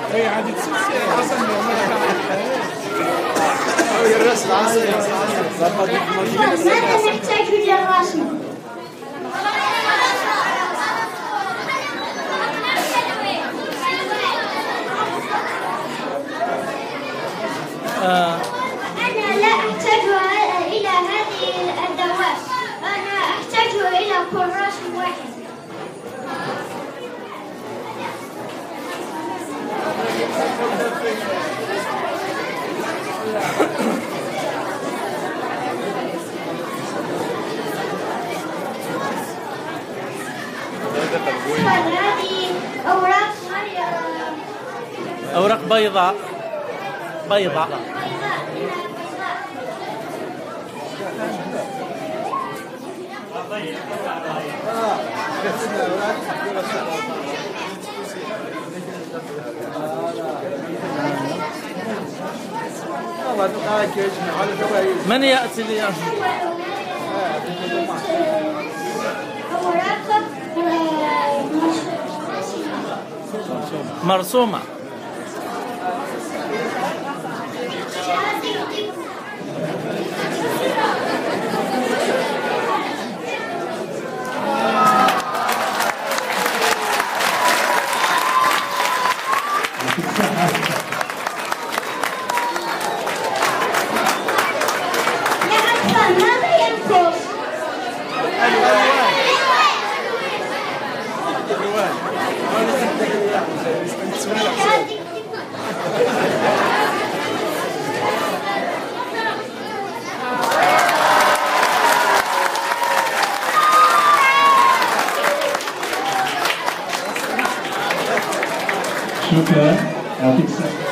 ماذا نحتاج للرسم؟ أنا لا أحتاج إلى هذه الأدوات، أنا أحتاج إلى كراس واحد. هذه أوراق أوراق بيضاء. بيضاء. من يأتي لي؟ مرسومة. شكرا، يعطيك الصحة.